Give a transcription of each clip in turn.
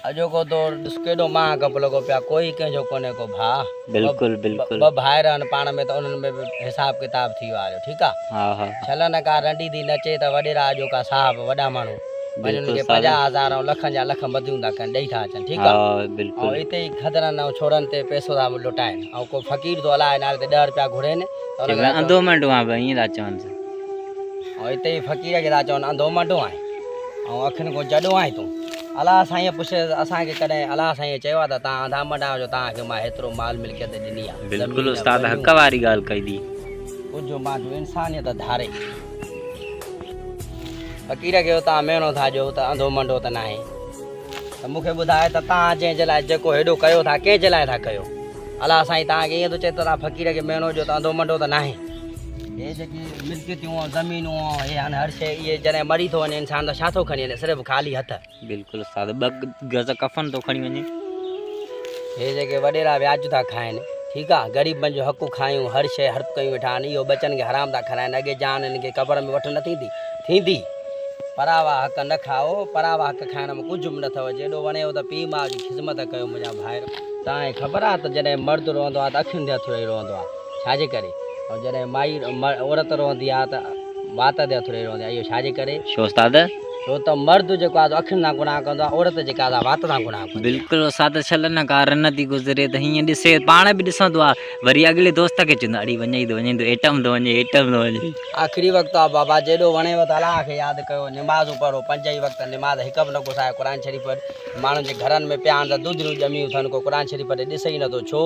اڄوڪو دور ڏس ڪيڏو مهانگو لڳو پيو آ، ڪوئي ڪنهن جو ڪونهي ڪو ڀاء. بلڪل بلڪل. ٻه ڀائر آهن پاڻ ۾ ته انهن ۾ به حساب ڪتاب ٿي ويو آهي، ٺيڪ آ. ها ها. ڇل نه ڪا رنڊي ٿي نچي ته وڏيرا اڄوڪا صاحب وڏا ماڻهو وڃي انهن کي 50,000 ۽ لکن جا لک مديون ٿا ڪن ڏئي ٿا اچن، ٺيڪ آ. ها بلڪل. ۽ اتي ئي کدرن ۽ ڇوڙن تي پئسو ٿا لٽائن ۽ ڪو فقير ٿو الله جي نالي تي 10 رپيا گهرين ته ان کي ٿا چون انڌو منڊو آهين ڀئي ائين ٿا چونس. ۽ اتي ئي فقير کي ٿا چون انڌو منڊو آهين ۽ اکين کان جڏو آهين تون. الله سائينء پڇيس ته اسان کي ڪڏهن الله سائينء چيو آهي ته توهان انڌا منڊا آهيو جو توهان کي مان هيترو مال ملڪيت ڏني آهي. بلڪل استاد حق واري ڳالهه ڪئي ٿي. ڪجهه مانجهو انسانيت ڌاري. فقير کي اتان مهڻو ٿا ڏيو ته انڌو منڊو ته ناهي ته مون کي ٻڌاء ته توهان جنهن جي لاء جيڪو هيڏو ڪيو ٿا ڪنهن جي لاء ٿا ڪيو؟ الله سائين توهان کي ائين ٿو چئي ته توهان فقير کي مهڻو ڏيو ته انڌو منڊو ته ناهي. هي جيڪي ملڪيتون ۽ زمينون ۽ هي آهن هر شيء اهي جڏهن مري ٿو وڃي انسان ته ڇا ٿو کڻي وڃي صرف خالي هٿ. بلڪل استاد ٻه گز ڪفن ٿو کڻي وڃي. هي جيڪي وڏيرا وياج ٿا کائن ٺيڪ آ غريبن جو حق کايون هر شيء هڙپ ڪيون ويٺا آهن اهو ٻچن کي حرام ٿا کارائن اڳي جان هنن کي قبر ۾ وٺ نه ٿيندي ٿيندي. پراوا حق نه کائو پراوا حق کائڻ ۾ ڪجهه به نه اٿو جيڏو وڻيو ته پيء ماء جي خذمت ڪيو منهنجا ڀائر. توهان کي خبر آ ته جڏهن مرد روئندو آ ته اکين تي هٿ رهي روئندو آ ڇا جي ڪري ۽ جڏهن مائي عورت روئندي آ ته وات تي هٿ رهي روئندي آ اهو ڇا جي ڪري؟ ڇو استاد؟ ڇو ته مرد جيڪو آ سو اکين سان گناهه ڪندو آ عورت جيڪا آ سا وات سان گناهه ڪندي آ. بلڪل استاد ڇل نه ڪا رن ٿي گذري ته هيئن ڏسي پاڻ به ڏسندو آ وري اڳلي دوست کي چوندو آ اڙي وڃئي ٿو وڃئي ٿو ايٽم ٿو وڃي ايٽم ٿو وڃي. آخري وقت آ بابا جيڏو وڻيو ته الله کي ياد ڪيو نمازون پڙهو پنج ئي وقت نماز هڪ به نه گسايو قرآن شريف ماڻهن جي گهرن ۾ پيا آهن ته دودريون ڄميون اٿن ڪو قرآن شريف ڏي ڏسي ئي نٿو ڇو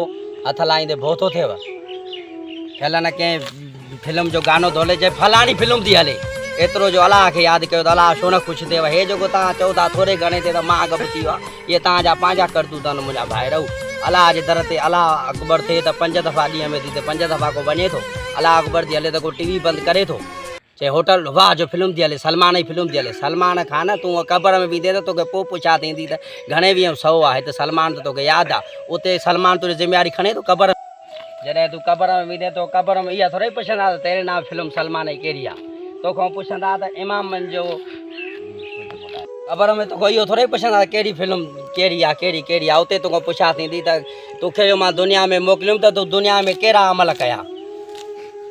هٿ لائيندي ڀو ٿو ٿئيو. ڇل نه ڪنهن فلم جو گانو ٿو هلي چئي فلاڻي فلم ٿي هلي ايترو جو الله کي ياد ڪيو ته الله ڇو نه خوش ٿئيو هي جيڪو توهان چئو ٿا ٿوري گهڻي تي ته مان اڳ به ٿي ويو آهيان اهي توهان جا پنهنجا ڪرتوت آهن منهنجا ڀائرؤ الله جي در تي الله اڪبر ٿئي ته پنج دفعا ڏينهن ۾ ٿي ته پنج دفعا ڪو وڃي ٿو الله اڪبر ٿي هلي ته ڪو ٽي وي بند ڪري ٿو چئي هوٽل واهه جو فلم ٿي هلي سلمان جي فلم ٿي هلي سلمان کان نه تون قبر ۾ ويندين ته توکي پوء پڇا ٿيندي ته گهڻي ويهه سئو آهي هت سلمان ته توکي ياد آ اتي سلمان تنهنجي ذميواري کڻي ٿو قبر جڏهن تون قبر ۾ ويندين تو قبر ۾ اها ٿورئي پڇندا ته تيري نام فلم سلمان جي ڪهڙي آ توکان پڇندا ته امامن جو قبر ۾ توکان اهو ٿورئي پڇندا ته ڪهڙي فلم ڪهڙي آ ڪهڙي ڪهڙي آ اتي توکان پڇا ٿيندي ته توکي جو مان دنيا ۾ موڪليم ته تو دنيا ۾ ڪهڙا عمل ڪيا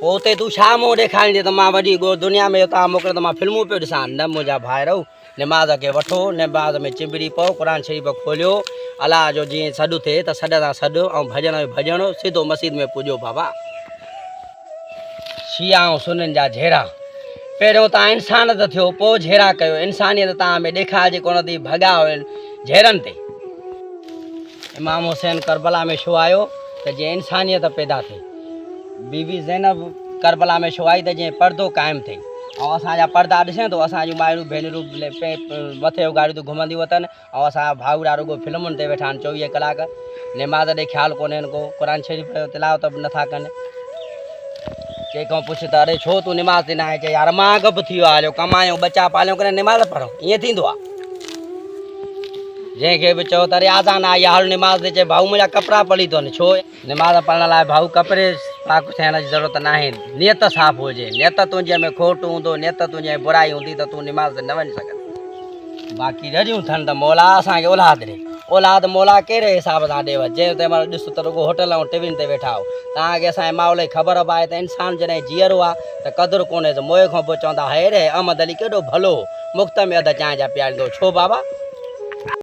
پوء اتي تون ڇا منهن ڏيکاريندين ته مان وڏي دنيا ۾ توهان موڪليو ته مان فلمون پيو ڏسان نه منهنجا ڀائرؤ نماز کي وٺو، نماز ۾ چنبڙي پئو، قرآن شريف کوليو، الله جو جيئن سڏ ٿئي ته سڏ سان سڏ ۽ ڀڄڻ جو ڀڄڻ، سڌو مسجد ۾ پڄو بابا. شيعا ۽ سنين جا جهيڙا، پهريون توهان انسان ته ٿيو پوء جهيڙا ڪيو، انسانيت توهان ۾ ڏيکارجي ڪونه ٿي، ڀڳا آهيو جهيڙن تي. امام حسين ڪربلا ۾ ڇو آيو ته جيئن انسانيت پيدا ٿئي. بي بي زينب ڪربلا ۾ ڇو آئي ته جيئن پردو قائم ٿئي. ۽ اسان جا پردا ڏسين ٿو اسان جون مائرون ڀينرون مٿي اگهاڙيون ٿيون گهمنديون وتن ۽ اسان جا ڀائورا رڳو فلمن تي ويٺا آهن 24 ڪلاڪ نماز ڏي خيال ڪونهن ڪو قرآن شريف جو تلاوت به نٿا ڪن. ڪنهن کان پڇ ته اڙي ڇو تون نماز تي ناهين چي يار مان گپ ٿي ويو آهيان ڪمايون ٻچا پاليون ڪڏهن نماز پڙهون ائين ٿيندو آهي. جنهن کي به چئو ته اري آذان آئي آهي هل نماز تي چئي ڀائو منهنجا ڪپڙا پليت آهن ڇو؟ نماز پڙهڻ لاء ڀائو ڪپڙي پاڪ ٿيڻ جي ضرورت ناهي نيت صاف هجي نيت تنهنجي ۾ کوٽ هوندو نيت تنهنجي ۾ برائي هوندي ته تون نماز تي نه وڃي سگهندين. باقي رڙيون ٿن ته مولا اسان کي اولاد ڏي اولاد مولا ڪهڙي حساب سان ڏيو جنهن تنهن مهل ڏس ته رڳو هوٽل ۽ ٽي وين تي ويٺا آهيو توهان کي اسان جي ماحول جي خبر به آهي ته انسان جڏهن جيئرو آهي ته قدر ڪونهيس موئي کان پوء چوندا هي ري احمد علي ڪيڏو ڀلو هو مفت ۾ اڌ چانهه جا پياريندو هو ڇو بابا؟